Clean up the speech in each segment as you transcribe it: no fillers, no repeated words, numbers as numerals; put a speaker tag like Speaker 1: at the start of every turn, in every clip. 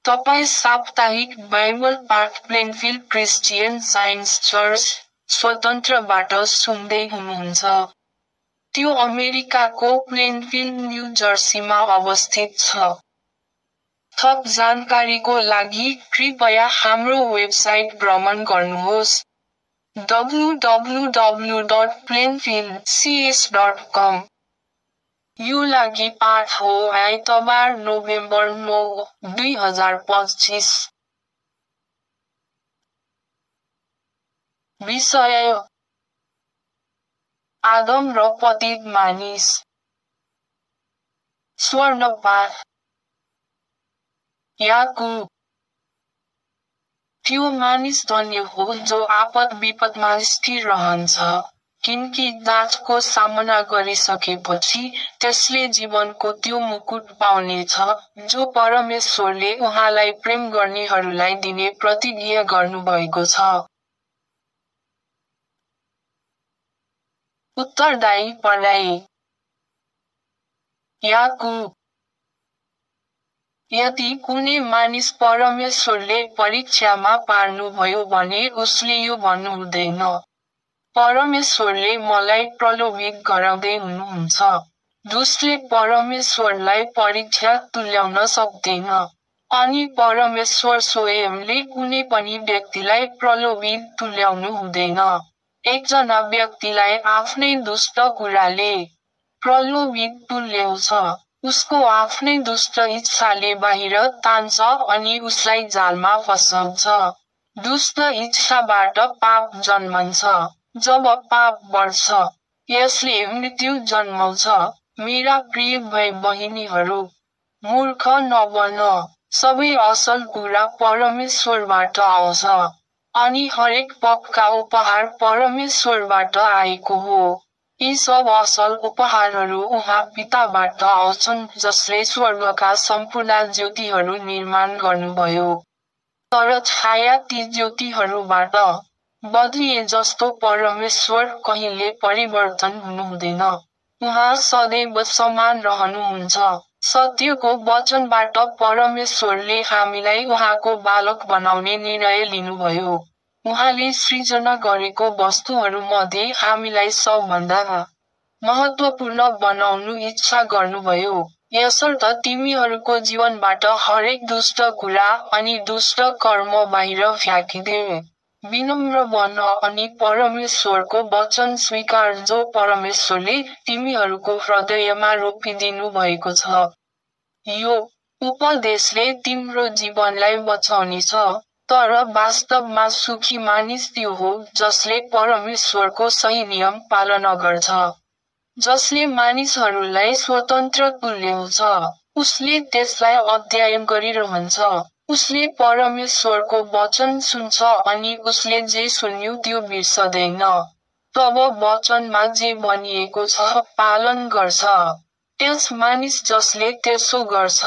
Speaker 1: तपाईं साप्ताहिक बाइबल पाठ प्लेनफिल्ड क्रिस्चियन साइन्स चर्च, स्वतन्त्रबाट सुन्दै हुनुहुन्छ। त्यो अमेरिकाको प्लेनफिल्ड, न्यू जर्सीमा अवस्थित छ। थप जानकारीको लागि कृपया हाम्रो वेबसाइट भ्रमण गर्नुहोस् www.plainfieldcs.com। यो लागि पाठ हो आइतबार नोभेम्बर 9, 2025। विषय: आदम र पतित मानिस। स्वर्ण पाठ: याकूब। त्यो मानिस धन्य हो जो आपद विपदमा स्थिर रहन्छ, किनकि जाँचको सामना गरिसकेपछि त्यसले जीवनको त्यो मुकुट पाउनेछ जो परमेश्वरले उहाँलाई प्रेम गर्नेहरूलाई दिने प्रतिज्ञा गर्नुभएको छ। उत्तरदायी पढाइ: याकूब। यदि कुनै मानिस परमेश्वरले परीक्षामा पार्नुभयो भने उसले यो भन्नु हुँदैन, परमेश्वरले मलाई प्रलोभित गराउँदै हुनुहुन्छ। दुष्टले परमेश्वरलाई परीक्षा तुल्याउन सक्दैन। अनि परमेश्वर स्वयंले कुनै पनि व्यक्तिलाई प्रलोभित तुल्याउनु हुँदैन। एकजना व्यक्तिलाई आफ्नै दुष्ट कुराले प्रलोभित तुल्याउँछ, उसको आफ्नै दुष्ट इच्छाले बाहिर तान्छ अनि उसलाई जालमा फसाउँछ। दुष्ट इच्छाबाट पाप जन्मन्छ। जब पाप बढ्छ, यसले मृत्यु जन्माउँछ। मेरा प्रिय भाइ बहिनीहरू, मूर्ख नबन। सबै असल कुरा परमेश्वरबाट आउँछ, अनि हरेक पक्का उपहार परमेश्वरबाट आएको हो। यी सब असल उपहारहरू उहाँ पिताबाट आउँछन् जसले स्वर्गका सम्पूर्ण ज्योतिहरू निर्माण गर्नुभयो। तर छाया ती ज्योतिहरूबाट बदलिए जस्तो परमेश्वर कहिले परिवर्तन हुनुहुँदैन। उहाँ सदैव समान रहनुहुन्छ। सत्यको वचनबाट परमेश्वरले हामीलाई उहाँको बालक बनाउने निर्णय लिनुभयो। उहाँले सृजना गरेको वस्तुहरूमध्ये हामीलाई सबभन्दा महत्त्वपूर्ण बनाउनु इच्छा गर्नुभयो, यसर्थ तिमीहरूको जीवनबाट हरेक दुष्ट कुरा अनि दुष्ट कर्म बाहिर फ्याँकिदे। विनम्र बन अनि परमेश्वरको वचन स्वीकार जो परमेश्वरले तिमीहरूको हृदयमा रोपिदिनु भएको छ। यो उपदेशले तिम्रो जीवनलाई बचाउनेछ, तर वास्तवमा सुखी मानिस त्यो हो जसले परमेश्वरको सही नियम पालन गर्छ, जसले मानिसहरूलाई स्वतन्त्र तुल्याउँछ। उसले त्यसलाई अध्ययन गरिरहन्छ। उसले परमेश्वरको वचन सुन्छ अनि उसले जे सुन्यो त्यो बिर्सदैन। तब वचनमा जे भनिएको छ पालन गर्छ। त्यस मानिस जसले त्यसो गर्छ,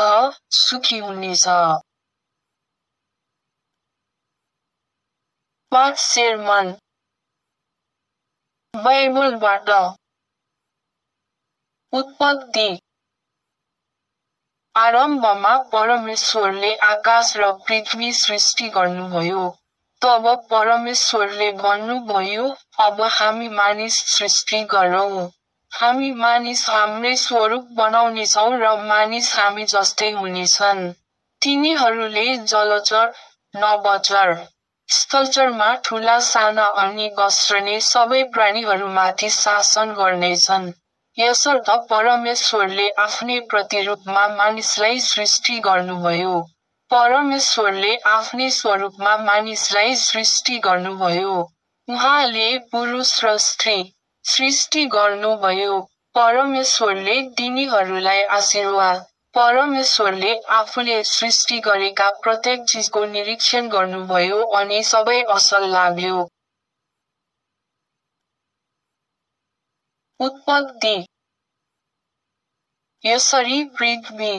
Speaker 1: सुखी हुनेछ। पाठ सेर्मन बाइबलबाट। उत्पत्ति। आरम्भमा परमेश्वरले आकाश र पृथ्वी सृष्टि गर्नुभयो। तब परमेश्वरले भन्नुभयो, अब हामी मानिस सृष्टि गरौँ। हामी मानिस हाम्रै स्वरूप बनाउनेछौँ र मानिस हामी जस्तै हुनेछन्। तिनीहरूले जलचर, नभोचर, स्थलचरमा ठुला साना अनि घस्रने सबै प्राणीहरूमाथि शासन गर्नेछन्। यसर्थ परमेश्वरले आफ्नै प्रतिरूपमा मानिसलाई सृष्टि गर्नुभयो। परमेश्वरले आफ्नै स्वरूपमा मानिसलाई सृष्टि गर्नुभयो। उहाँले पुरुष र स्त्री सृष्टि गर्नुभयो। परमेश्वरले तिनीहरूलाई आशीर्वाद। परमेश्वरले आफूले सृष्टि गरेका प्रत्येक चिजको निरीक्षण गर्नुभयो अनि सबै असल लाग्यो। उत्पत्ति। यसरी पृथ्वी,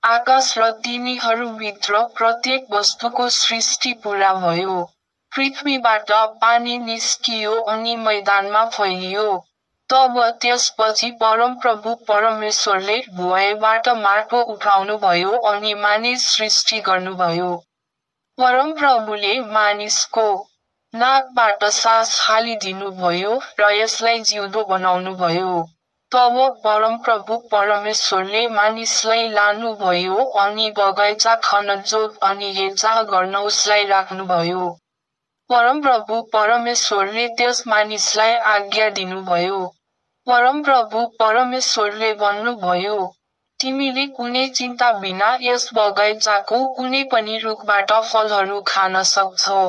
Speaker 1: आकाश र तिनीहरूभित्र प्रत्येक वस्तुको सृष्टि पूरा भयो। पृथ्वीबाट पानी निस्कियो अनि मैदानमा फैलियो। तब त्यसपछि परमप्रभु परमेश्वरले भुइँबाट माटो उठाउनुभयो अनि मानिस सृष्टि गर्नुभयो। परमप्रभुले मानिसको नाकबाट सास हालिदिनुभयो र यसलाई जिउँदो बनाउनुभयो। तब परमप्रभु परमेश्वरले मानिसलाई लानुभयो अनि बगैँचा खनजोत अनि हेरचाह गर्न उसलाई राख्नुभयो। परमप्रभु परमेश्वरले त्यस मानिसलाई आज्ञा दिनुभयो। परमप्रभु परमेश्वरले भन्नुभयो, तिमीले कुनै चिन्ता बिना यस बगैँचाको कुनै पनि रुखबाट फलहरू खान सक्छौ।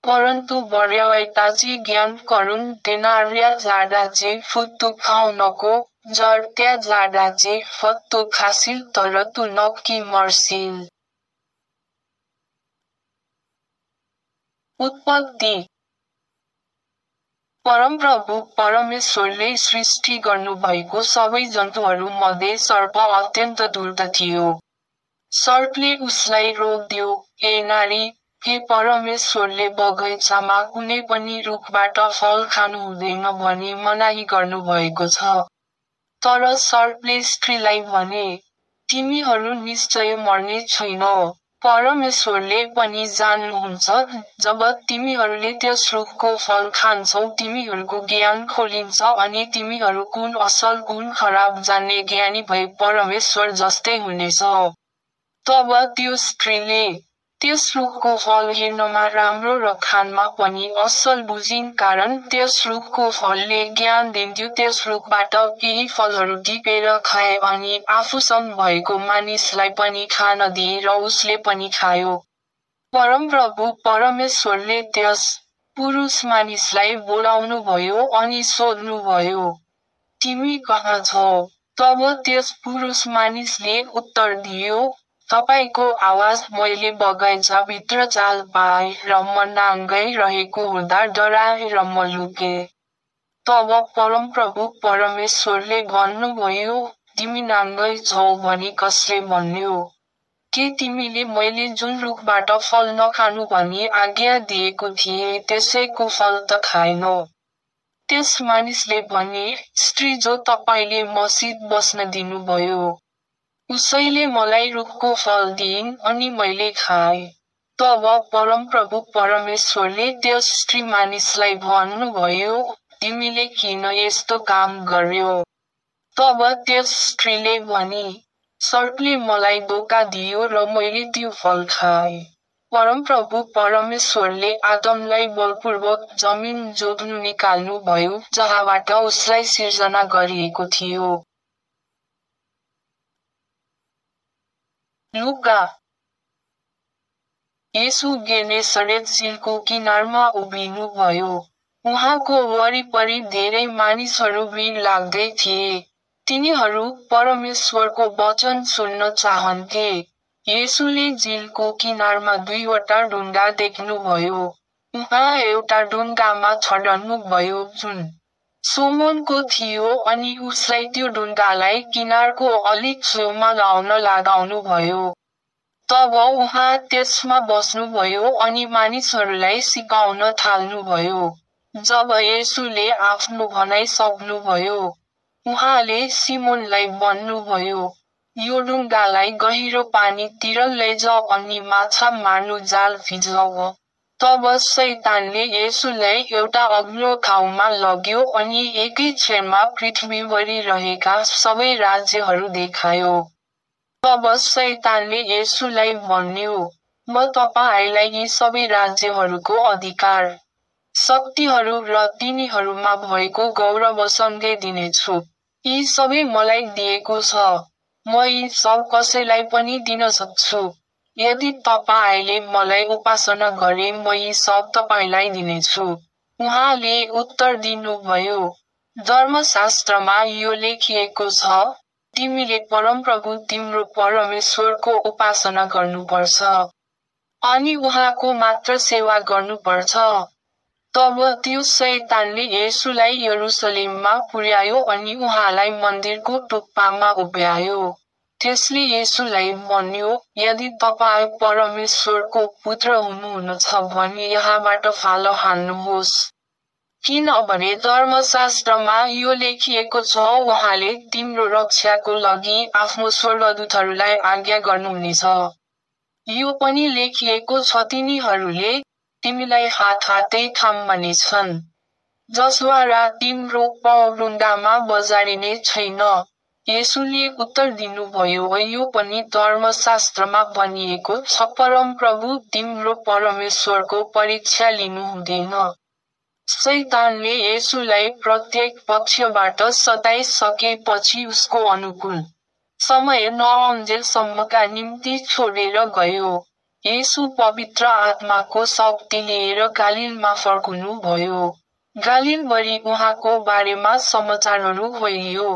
Speaker 1: परन्तु बढ्यावैताची ज्ञान करून देणाऱ्या झाडाचे फळ तू खाऊ नको, जर त्या झाडाचे फळ तू खाशील तर तू नक्की मरशील। उत्पत्ति। परमप्रभु परमेश्वरले सृष्टि गर्नुभएको सबै जन्तुहरूमध्ये सर्प अत्यन्त धूर्त थियो। सर्पले उसलाई रोक्यो, ए नारी, हे परमेश्वरले बगैँचामा कुनै पनि रुखबाट फल खानु हुँदैन भनी मनाही गर्नुभएको छ। तर सर्पले स्त्रीलाई भने, तिमीहरू निश्चय मर्ने छैनौ। परमेश्वरले पनि जान्नुहुन्छ, जब तिमीहरूले त्यस रुखको फल खान्छौ तिमीहरूको ज्ञान खोलिन्छ अनि तिमीहरू कुन असल कुन खराब जान्ने ज्ञानी भई परमेश्वर जस्तै हुनेछौ। तब त्यो स्त्रीले त्यस रुखको फल हेर्नमा राम्रो र खानमा पनि असल बुझिन् कारण त्यस रुखको फलले ज्ञान दिन्थ्यो। त्यस रुखबाट केही फलहरू टिपेर खाए अनि आफूसँग भएको मानिसलाई पनि खान दिए र उसले पनि खायो। परमप्रभु परमेश्वरले त्यस पुरुष मानिसलाई बोलाउनुभयो अनि सोध्नुभयो, तिमी कहाँ छौ? तब त्यस पुरुष मानिसले उत्तर दियो, तपाईको आवाज मैले बगैँचाभित्र चाल पाएँ र म नाङ्गै रहेको हुँदा डराएर म लुकेँ। तब परमप्रभु परमेश्वरले भन्नुभयो, तिमी नाङ्गै छौ भनी कसले भन्यो? के तिमीले मैले जुन रुखबाट फल नखानु भनी आज्ञा दिएको थिएँ त्यसैको फल त खाएनौ? त्यस मानिसले भने, स्त्री जो तपाईले मसित बस्न दिनुभयो, उसैले मलाई रुखको फल दिइन् अनि मैले खाएँ। तब परमप्रभु परमेश्वरले त्यस स्त्री मानिसलाई भन्नुभयो, तिमीले किन यस्तो काम गर्यौ? तब त्यस स्त्रीले भनी, सर्पले मलाई धोका दियो र मैले त्यो फल खाएँ। परमप्रभु परमेश्वरले आदमलाई बलपूर्वक जमिन जोत्नु निकाल्नु भयो जहाँबाट उसलाई सिर्जना गरिएको थियो। लुका। येशू गेनेसरेत झिलको किनारमा उभिनुभयो। उहाँको वरिपरि धेरै मानिसहरू भिड लाग्दै थिए। तिनीहरू परमेश्वरको वचन सुन्न चाहन्थे। येशूले झिलको किनारमा दुईवटा ढुङ्गा देख्नुभयो। उहाँ एउटा ढुङ्गामा चढ्नुभयो जुन सोमोनको थियो अनि उसलाई त्यो ढुङ्गालाई किनारको अलिक छेउमा लाउन लगाउनुभयो। तब उहाँ त्यसमा बस्नुभयो अनि मानिसहरूलाई सिकाउन थाल्नुभयो। जब येशूले आफ्नो भनाइ सक्नुभयो, उहाँले सिमोनलाई भन्नुभयो, यो ढुङ्गालाई गहिरो पानीतिर लैजाऊ अनि माछा मार्नु जाल फिजाऊ। तब शैतानले येशूलाई एउटा अग्लो ठाउँमा लग्यो अनि एकै क्षणमा पृथ्वीभरि रहेका सबै राज्यहरू देखायो। तब शैतानले येशूलाई भन्यो, म तपाईलाई यी सबै राज्यहरूको अधिकार, शक्तिहरू र तिनीहरूमा भएको गौरवसँगै दिनेछु। यी सबै मलाई दिएको छ। म यी सब कसैलाई पनि दिन सक्छु। यदि तपाईले मलाई उपासना गरे म यी सब तपाईलाई दिनेछु। उहाँले उत्तर दिनुभयो, धर्मशास्त्रमा यो लेखिएको छ, तिमीले परमप्रभु तिम्रो परमेश्वरको उपासना गर्नुपर्छ अनि उहाँको मात्र सेवा गर्नुपर्छ। तब त्यो शैतानले येशूलाई यरुसलेममा पुर्यायो अनि उहाँलाई मन्दिरको टुप्पामा उभ्यायो। त्यसले येशूलाई भन्यो, यदि तपाईँ परमेश्वरको पुत्र हुनुहुन्छ भने यहाँबाट फालो हान्नुहोस्। किनभने धर्मशास्त्रमा यो लेखिएको छ, उहाँले तिम्रो रक्षाको लागि आफ्नो स्वर्गदूतहरूलाई आज्ञा गर्नुहुनेछ। यो पनि लेखिएको छ, तिनीहरूले तिमीलाई हातै थाम्नेछन्, जसद्वारा तिम्रो पाउरुङ्गामा बजारिने छैन। येशूले उत्तर दिनुभयो, यो पनि धर्मशास्त्रमा भनिएको छ, परमप्रभु तिम्रो परमेश्वरको परीक्षा लिनु हुँदैन। शैतानले येशूलाई प्रत्येक पक्षबाट सताइसकेपछि उसको अनुकूल समय नआउन्जेलसम्मका निम्ति छोडेर गयो। येशू पवित्र आत्माको शक्ति लिएर गालिलमा फर्कनुभयो। गालिलभरि उहाँको बारेमा समाचारहरू फैलियो।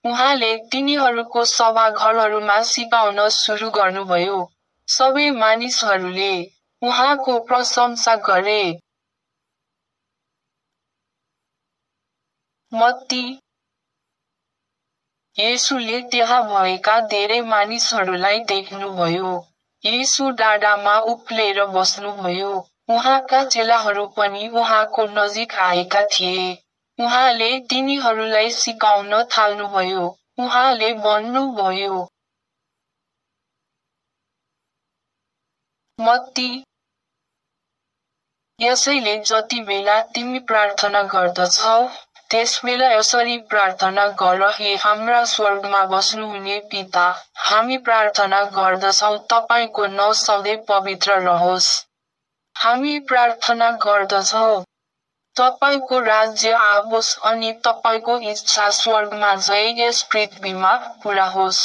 Speaker 1: उहाँले तिनीहरूको सभाघरहरूमा सिकाउन सुरु गर्नुभयो। सबै मानिसहरूले उहाँको प्रशंसा गरे। मत्ती। येशूले त्यहाँ भएका धेरै मानिसहरूलाई देख्नुभयो। येशू डाँडामा उक्लेर बस्नुभयो। उहाँका चेलाहरू पनि उहाँको नजिक आएका थिए। उहाँले तिनीहरूलाई सिकाउन थाल्नुभयो। उहाँले भन्नुभयो, मत्ती। यसैले जति बेला तिमी प्रार्थना गर्दछौ, त्यसबेला यसरी प्रार्थना गर, हे हाम्रा स्वर्गमा बस्नुहुने पिता, हामी प्रार्थना गर्दछौँ तपाईको नाउँ सधैँ पवित्र रहोस्। हामी प्रार्थना गर्दछौँ तपाईको राज्य आओस् अनि तपाईको इच्छा स्वर्गमा झै यस पृथ्वीमा पूरा होस्।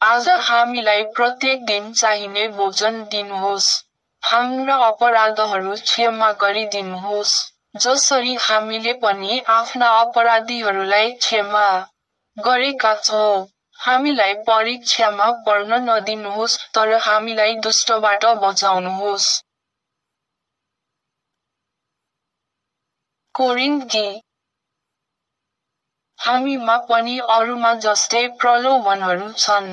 Speaker 1: आज हामीलाई प्रत्येक दिन चाहिने भोजन दिनुहोस्। हाम्रा अपराधहरू क्षमा गरिदिनुहोस्, जसरी हामीले पनि आफ्ना अपराधीहरूलाई क्षमा गरेका छौँ। हामीलाई परीक्षामा पर्न नदिनुहोस्, तर हामीलाई दुष्टबाट बचाउनुहोस्। कोरिन्थी। हामीमा पनि अरूमा जस्तै प्रलोभनहरू छन्,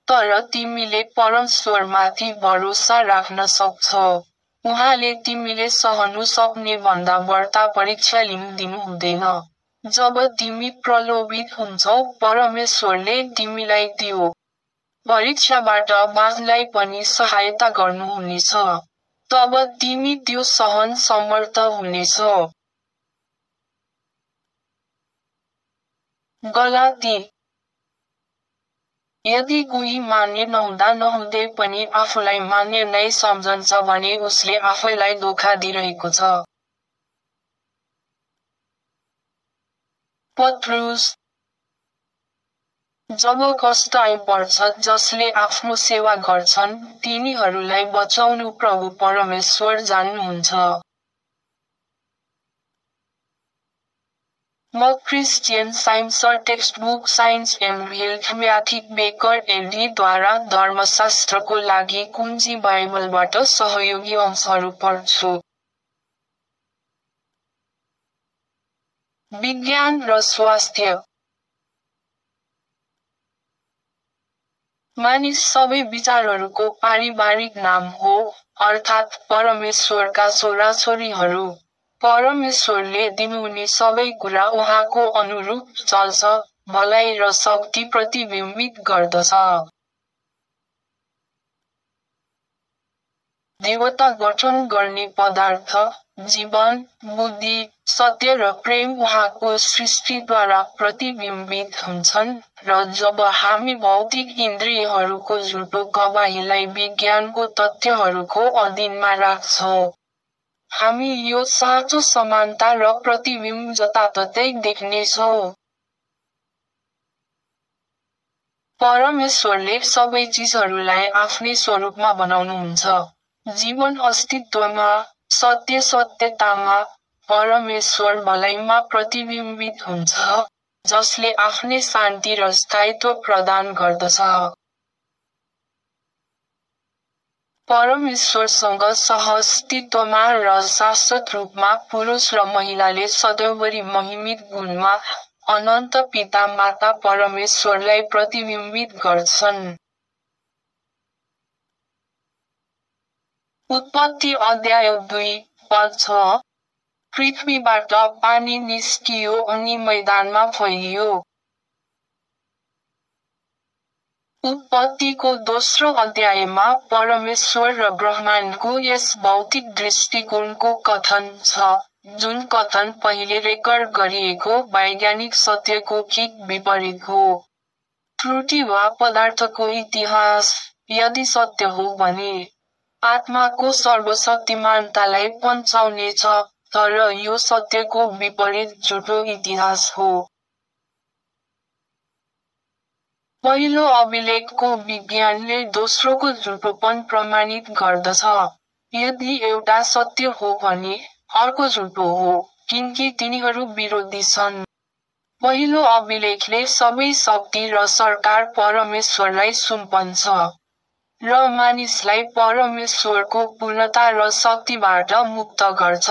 Speaker 1: तर तिमीले परमेश्वरमाथि भरोसा राख्न सक्छौ। उहाँले तिमीले सहनु सक्ने भन्दा बढ्ता परीक्षा लिनु दिनुहुँदैन। जब तिमी प्रलोभित हुन्छौ, परमेश्वरले तिमीलाई त्यो परीक्षाबाट बाँच्नलाई पनि सहायता गर्नुहुनेछ। तब तिमी त्यो सहन समर्थ हुनेछौ। गलाती। यदि कोही मान्य नहुँदै पनि आफूलाई मान्य नै सम्झन्छ भने उसले आफैलाई धोका दिइरहेको छ। पत्रुस। जब कष्ट आइपर्छ, जसले आफ्नो सेवा गर्छन्, तिनीहरूलाई बचाउनु प्रभु परमेश्वर जान्नुहुन्छ। म Christian science textbook science and health म्याथिक बेकर एलडीद्वारा धर्मशास्त्रको लागि कुञ्जी बाइबलबाट सहयोगी अंशहरू पढ्छु। विज्ञान र स्वास्थ्य। मानिस सबै विचारहरूको पारिवारिक नाम हो, अर्थात् परमेश्वरका छोराछोरीहरू। परमेश्वरले दिनुहुने सबै कुरा उहाँको अनुरूप चल्छ, भलाइ र शक्ति प्रतिबिम्बित गर्दछ। देवता गठन गर्ने पदार्थ, जीवन, बुद्धि, सत्य र प्रेम उहाँको सृष्टिद्वारा प्रतिबिम्बित हुन्छन्, र जब हामी भौतिक इन्द्रियहरूको झुटो गवाहीलाई विज्ञानको तथ्यहरूको अधीनमा राख्छौँ, हामी यो साँचो समानता र प्रतिबिम्ब जताततै देख्नेछौँ। परमेश्वरले सबै चिजहरूलाई आफ्नै स्वरूपमा बनाउनुहुन्छ। जीवन अस्तित्वमा, सत्य सत्यतामा, परमेश्वर भलाइमा प्रतिबिम्बित हुन्छ, जसले आफ्नै शान्ति र स्थायित्व प्रदान गर्दछ। परमेश्वरसँग सह-अस्तित्वमा र शाश्वत रूपमा पुरुष र महिलाले सधैँभरि महिमित गुणमा अनन्त पिता माता परमेश्वरलाई प्रतिबिम्बित गर्छन्। उत्पत्ति अध्याय 2 पद 6। पृथ्वीबाट पानी निस्कियो अनि मैदानमा फैलियो। उत्पत्तिको दोस्रो अध्यायमा परमेश्वर र ब्रह्माण्डको यस भौतिक दृष्टिकोणको कथन छ, जुन कथन पहिले रेकर्ड गरिएको वैज्ञानिक सत्यको ठिक विपरीत हो। त्रुटि वा पदार्थको इतिहास, यदि सत्य हो भने, आत्माको सर्वशक्तिमानतालाई पन्छाउनेछ, तर यो सत्यको विपरीत झुटो इतिहास हो। पहिलो अभिलेखको विज्ञानले दोस्रोको झुटोपन प्रमाणित गर्दछ। यदि एउटा सत्य हो भने, अर्को झुटो हो, किनकि तिनीहरू विरोधी छन्। पहिलो अभिलेखले सबै शक्ति र सरकार परमेश्वरलाई सुम्पन्छ, र मानिसलाई परमेश्वरको पूर्णता र शक्तिबाट मुक्त गर्छ।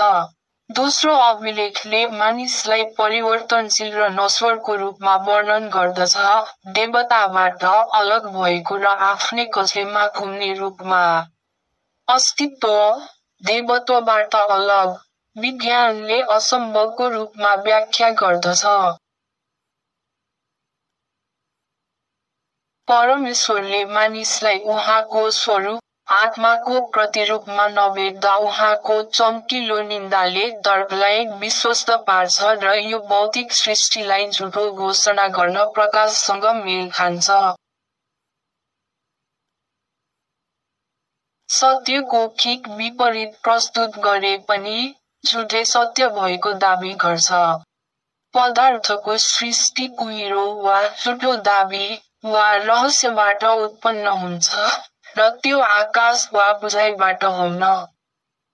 Speaker 1: दोस्रो अभिलेखले मानिसलाई परिवर्तनशील र नश्वरको रूपमा वर्णन गर्दछ, देवताबाट अलग भएको र आफ्नै कसैमा घुम्ने रूपमा। अस्तित्व, देवत्वबाट अलग, विज्ञानले असम्भवको रूपमा व्याख्या गर्दछ। परमेश्वरले मानिसलाई उहाँको स्वरूप, आत्माको प्रतिरूपमा नभेट्दा उहाँको चम्किलो निन्दाले दर्पलाई विश्वस्त पार्छ र यो भौतिक सृष्टिलाई झुटो घोषणा गर्न प्रकाशसँग मेल खान्छ। सत्यको ठिक विपरीत प्रस्तुत गरे पनि, झुटे सत्य भएको दाबी गर्छ। पदार्थको सृष्टि कुहिरो वा झुटो दाबी वा रहस्यबाट उत्पन्न हुन्छ, र त्यो आकाश वा बुझाइबाट होइन।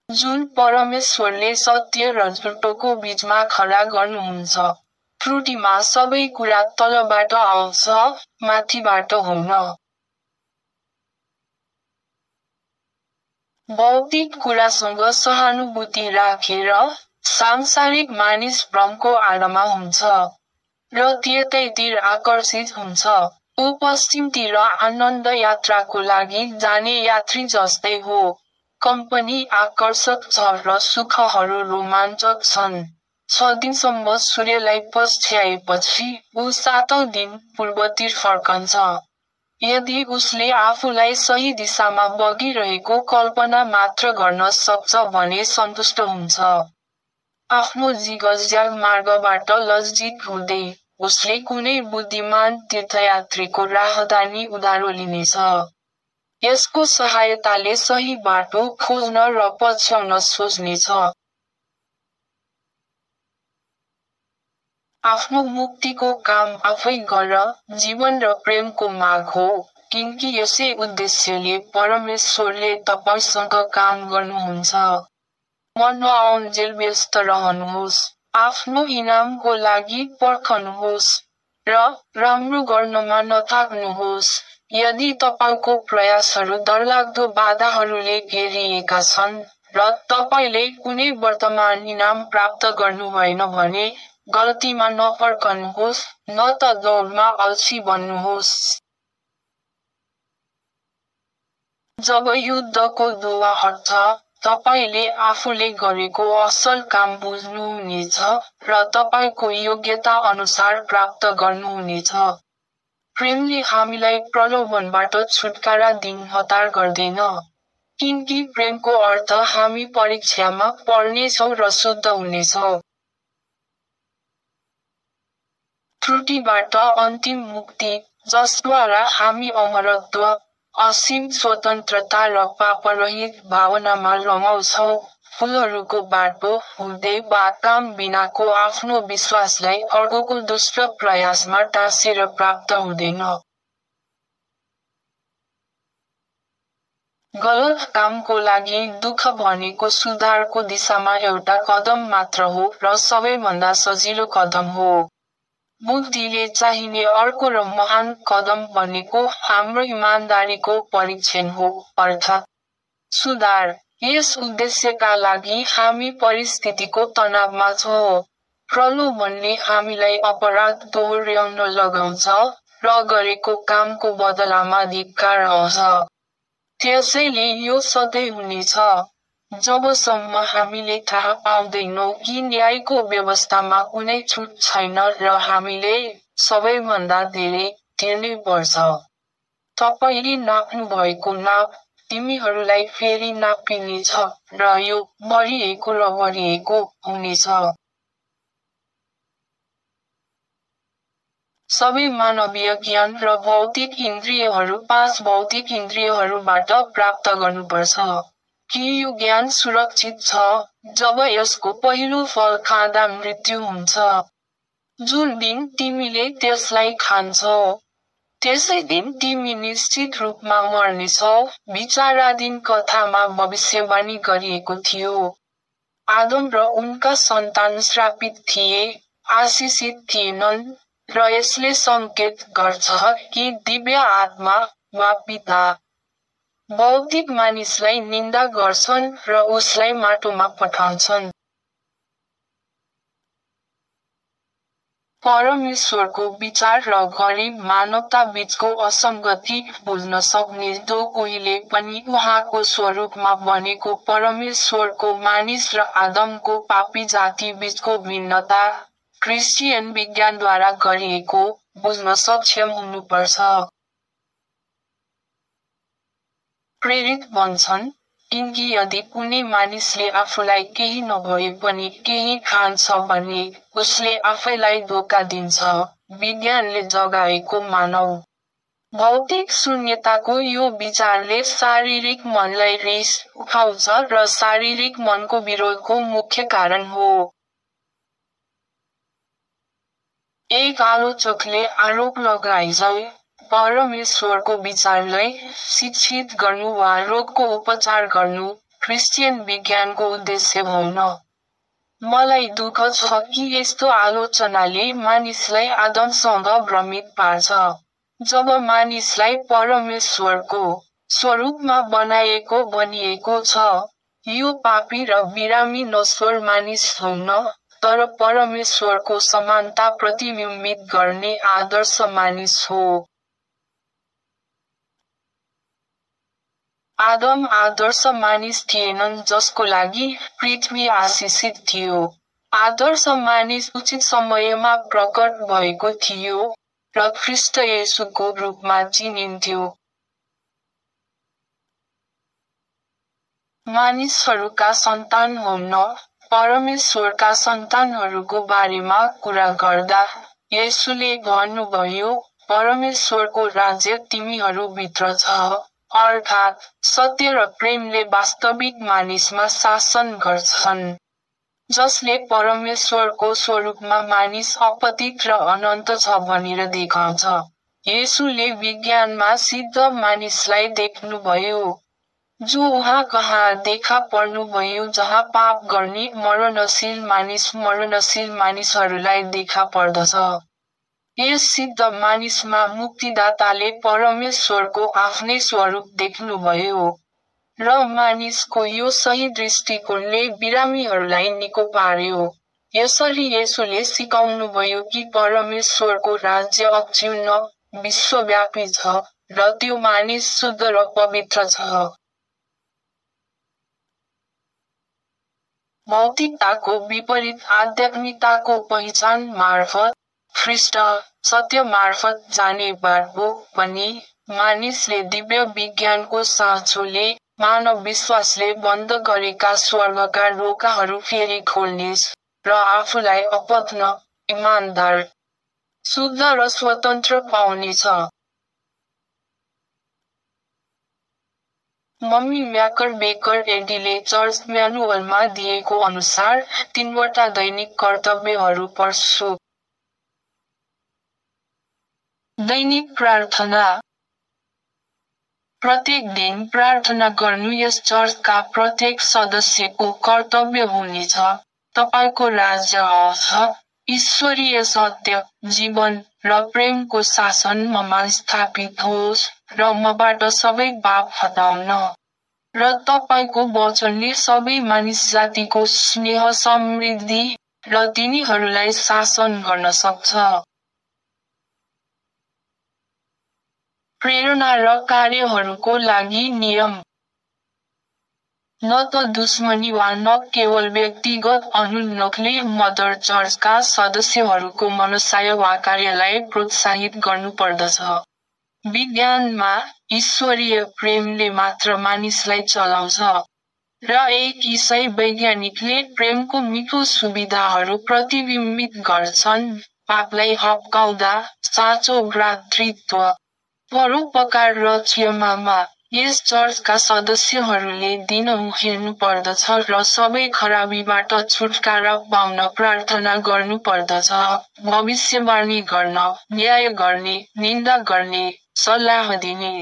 Speaker 1: जुन परमेश्वरले सत्य र झुटोको बीचमा खडा गर्नुहुन्छ। त्रुटिमा सबै कुरा तलबाट आउँछ, माथिबाट होइन। भौतिक कुरासँग सहानुभूति राखेर, सांसारिक मानिस भ्रमको आडमा हुन्छ, र त्यतैतिर आकर्षित हुन्छ। ऊ पश्चिमतिर आनन्द यात्राको लागि जाने यात्री जस्तै हो। कम्पनी आकर्षक छ र सुखहरू रोमाञ्चक छन्। 6 दिनसम्म सूर्यलाई पछ्याएपछि, ऊ 7औं दिन पूर्वतिर फर्कन्छ। यदि उसले आफूलाई सही दिशामा बगिरहेको कल्पना मात्र गर्न सक्छ भने सन्तुष्ट हुन्छ। आफ्नो जिगज्याग मार्गबाट लज्जित हुँदै, उसले कुनै बुद्धिमान तीर्थयात्रीको राहदानी उधारो लिनेछ। यसको सहायताले सही बाटो खोज्न र पछ्याउन सोच्नेछ। आफ्नो मुक्तिको काम आफै गर, जीवन र प्रेमको माग हो, किनकि यसै उद्देश्यले परमेश्वरले तपाईसँग काम गर्नुहुन्छ। मनोअञ्जेल व्यस्त रहनुहोस्, आफ्नो इनामको लागि पर्खनुहोस्, र राम्रो गर्नमा नथाक्नुहोस्। यदि तपाईको प्रयासहरू डरलाग्दो बाधाहरूले घेरिएका छन्, र तपाईले कुनै वर्तमान इनाम प्राप्त गर्नुभएन भने, गल्तीमा नफर्कनुहोस्, न त दौडमा अल्छी बन्नुहोस्। जब युद्धको धुवा हट्छ, तपाईले आफूले गरेको असल काम बुझ्नुहुनेछ, र तपाईको योग्यता अनुसार प्राप्त गर्नुहुनेछ। प्रेमले हामीलाई प्रलोभनबाट छुटकारा दिन हतार गर्दैन, किनकि प्रेमको अर्थ हामी परीक्षामा पर्नेछौँ र शुद्ध हुनेछौँ। त्रुटिबाट अन्तिम मुक्ति, जसद्वारा हामी अमरत्व, असीम स्वतन्त्रता र पापरहित भावनामा रमाउँछौँ। फुलहरूको बाटो हुँदै वा काम बिनाको आफ्नो विश्वासलाई अर्कोको दुष्ट प्रयासमा टाँसेर प्राप्त हुँदैन। गलत कामको लागि दुःख भनेको सुधारको दिशामा एउटा कदम मात्र हो र सबैभन्दा सजिलो कदम हो। बुद्धिले चाहिने अर्को र महान कदम भनेको हाम्रो इमानदारीको परीक्षण हो, अर्थात् सुधार। यस उद्देश्यका लागि हामी परिस्थितिको तनावमा छौँ। प्रलोभनले हामीलाई अपराध दोहोर्याउन लगाउँछ, र गरेको कामको बदलामा धिक्कार आउँछ। त्यसैले यो सधैँ हुनेछ। जबसम्म हामीले थाहा पाउँदैनौँ कि न्यायको व्यवस्थामा कुनै छुट छैन र हामीले सबैभन्दा धेरै तिर्नै पर्छ। तपाईँले नाप्नु भएको नाप तिमीहरूलाई फेरि नापिनेछ र यो बढिएको र बढिएको हुनेछ। सबै मानवीय ज्ञान र भौतिक इन्द्रियहरू 5 भौतिक इन्द्रियहरूबाट प्राप्त गर्नुपर्छ। कि यो ज्ञान सुरक्षित छ जब यसको पहिलो फल खाँदा मृत्यु हुन्छ? जुन दिन तिमीले त्यसलाई खान्छौ त्यसै दिन तिमी निश्चित रूपमा मर्नेछौ। विचाराधीन कथामा भविष्यवाणी गरिएको थियो। आदम र उनका सन्तान श्रापित थिए, आशिषित थिएनन्, र यसले सङ्केत गर्छ कि दिव्य आत्मा वा पिता भौतिक मानिसलाई निन्दा गर्छन् र उसलाई माटोमा पठाउँछन्। परमेश्वरको विचार र गरिब मानवता बीचको असङ्गति बुझ्न सक्ने जो कोहीले पनि उहाँको स्वरूपमा बनेको परमेश्वरको मानिस र आदमको पापी जाति बीचको भिन्नता क्रिस्चियन विज्ञानद्वारा गरिएको बुझ्न सक्षम हुनुपर्छ। प्रेरित भन्छन्, किनकि यदि कुनै मानिसले आफूलाई केही नभए पनि केही खान्छ भने उसले आफैलाई धोका दिन्छ। विज्ञानले जगाएको मानव भौतिक शून्यताको यो विचारले शारीरिक मनलाई रिस उठाउँछ र शारीरिक मनको विरोधको मुख्य कारण हो। एक आलोचकले आरोप लगाए परमेश्वरको विचारलाई शिक्षित गर्नु वा रोगको उपचार गर्नु क्रिस्चियन विज्ञानको उद्देश्य होइन। मलाई दुःख छ कि यस्तो आलोचनाले मानिसलाई आदमसँग भ्रमित पार्छ। जब मानिसलाई परमेश्वरको स्वरूपमा बनाएको भनिएको छ, यो पापी र बिरामी नश्वर मानिस होइन, तर परमेश्वरको समानता प्रतिबिम्बित गर्ने आदर्श मानिस हो। आदम आदर्श मानिस थिएनन् जसको लागि पृथ्वी आशिषित थियो। आदर्श मानिस उचित समयमा प्रकट भएको थियो र ख्रीष्ट येशूको रूपमा चिनिन्थ्यो। मानिसहरूका सन्तान हुन्न, परमेश्वरका सन्तानहरूको बारेमा कुरा गर्दा येशूले भन्नुभयो, परमेश्वरको राज्य तिमीहरूभित्र छ, अर्थात् सत्य र प्रेमले वास्तविक मानिसमा शासन गर्छन्, जसले परमेश्वरको स्वरूपमा मानिस अपतित र अनन्त छ भनेर देखाउँछ। येशूले विज्ञानमा सिद्ध मानिसलाई देख्नुभयो, जो उहाँ कहाँ देखा पर्नुभयो जहाँ पाप गर्ने मरणशील मानिसहरूलाई देखा पर्दछ। यस सिद्ध मानिसमा मुक्तिदाताले परमेश्वरको आफ्नै स्वरूप देख्नुभयो, र मानिसको यो सही दृष्टिकोणले बिरामीहरूलाई निको पार्यो। यसरी येशूले सिकाउनुभयो कि परमेश्वरको राज्य अक्षुण्ण, विश्वव्यापी छ, र त्यो मानिस शुद्ध र पवित्र छ। भौतिकताको विपरीत आध्यात्मिकताको पहिचान मार्फत ख्रीष्ट सत्य मार्फत जाने बाटो पनि मानिसले दिव्य विज्ञानको साँचोले मानव विश्वासले बन्द गरेका स्वर्गका ढोकाहरू फेरि खोल्नेछ र आफूलाई अपत्न, इमानदार, शुद्ध र स्वतन्त्र पाउनेछ। मम्मी म्याकर बेकर एडीले चर्च म्यानुअलमा दिएको अनुसार 3वटा दैनिक कर्तव्यहरू पढ्छु। दैनिक प्रार्थना। प्रत्येक दिन प्रार्थना गर्नु यस चर्चका प्रत्येक सदस्यको कर्तव्य हुनेछ। तपाईको राज्य आउँछ, ईश्वरीय सत्य, जीवन र प्रेमको शासन ममा स्थापित होस् र मबाट सबै पाप हटाउन, र तपाईको वचनले सबै मानिस जातिको स्नेह समृद्धि र तिनीहरूलाई शासन गर्न सक्छ। प्रेरणा र कार्यहरूको लागि नियम। न त दुश्मनी वा न केवल व्यक्तिगत अनुनोखले मदर चर्चका सदस्यहरूको मनसाय वा कार्यलाई प्रोत्साहित गर्नुपर्दछ। विज्ञानमा, ईश्वरीय प्रेमले मात्र मानिसलाई चलाउँछ। र एक ईसाई वैज्ञानिकले प्रेमको मिठो सुविधाहरू प्रतिबिम्बित गर्छन्, पापलाई हप्काउँदा, साँचो भ्रातृत्व, परोपकार र क्षमामा। यस चर्चका सदस्यहरूले दिन हेर्नुपर्दछ र सबै खराबीबाट छुटकारा पाउन प्रार्थना गर्नुपर्दछ, भविष्यवाणी गर्न, न्याय गर्ने, निन्दा गर्ने, सल्लाह दिने,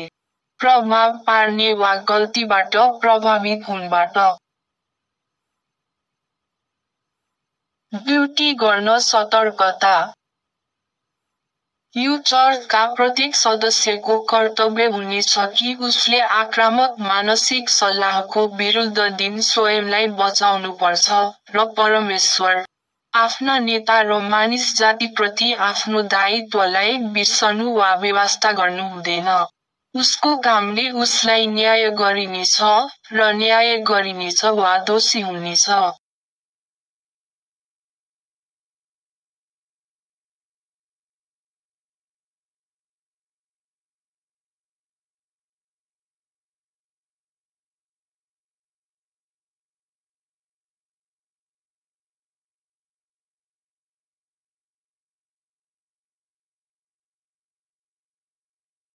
Speaker 1: प्रभाव पार्ने वा गल्तीबाट प्रभावित हुनबाट ड्युटी गर्न सतर्कता। यो चर्चका प्रत्येक सदस्यको कर्तव्य हुनेछ कि उसले आक्रामक मानसिक सल्लाहको विरुद्ध दिन स्वयंलाई बचाउनुपर्छ र परमेश्वर, आफ्ना नेता र मानिस जातिप्रति आफ्नो दायित्वलाई बिर्सनु वा बेवास्ता गर्नु हुँदैन। उसको कामले उसलाई न्याय गरिनेछ र न्याय गरिनेछ वा दोषी हुनेछ।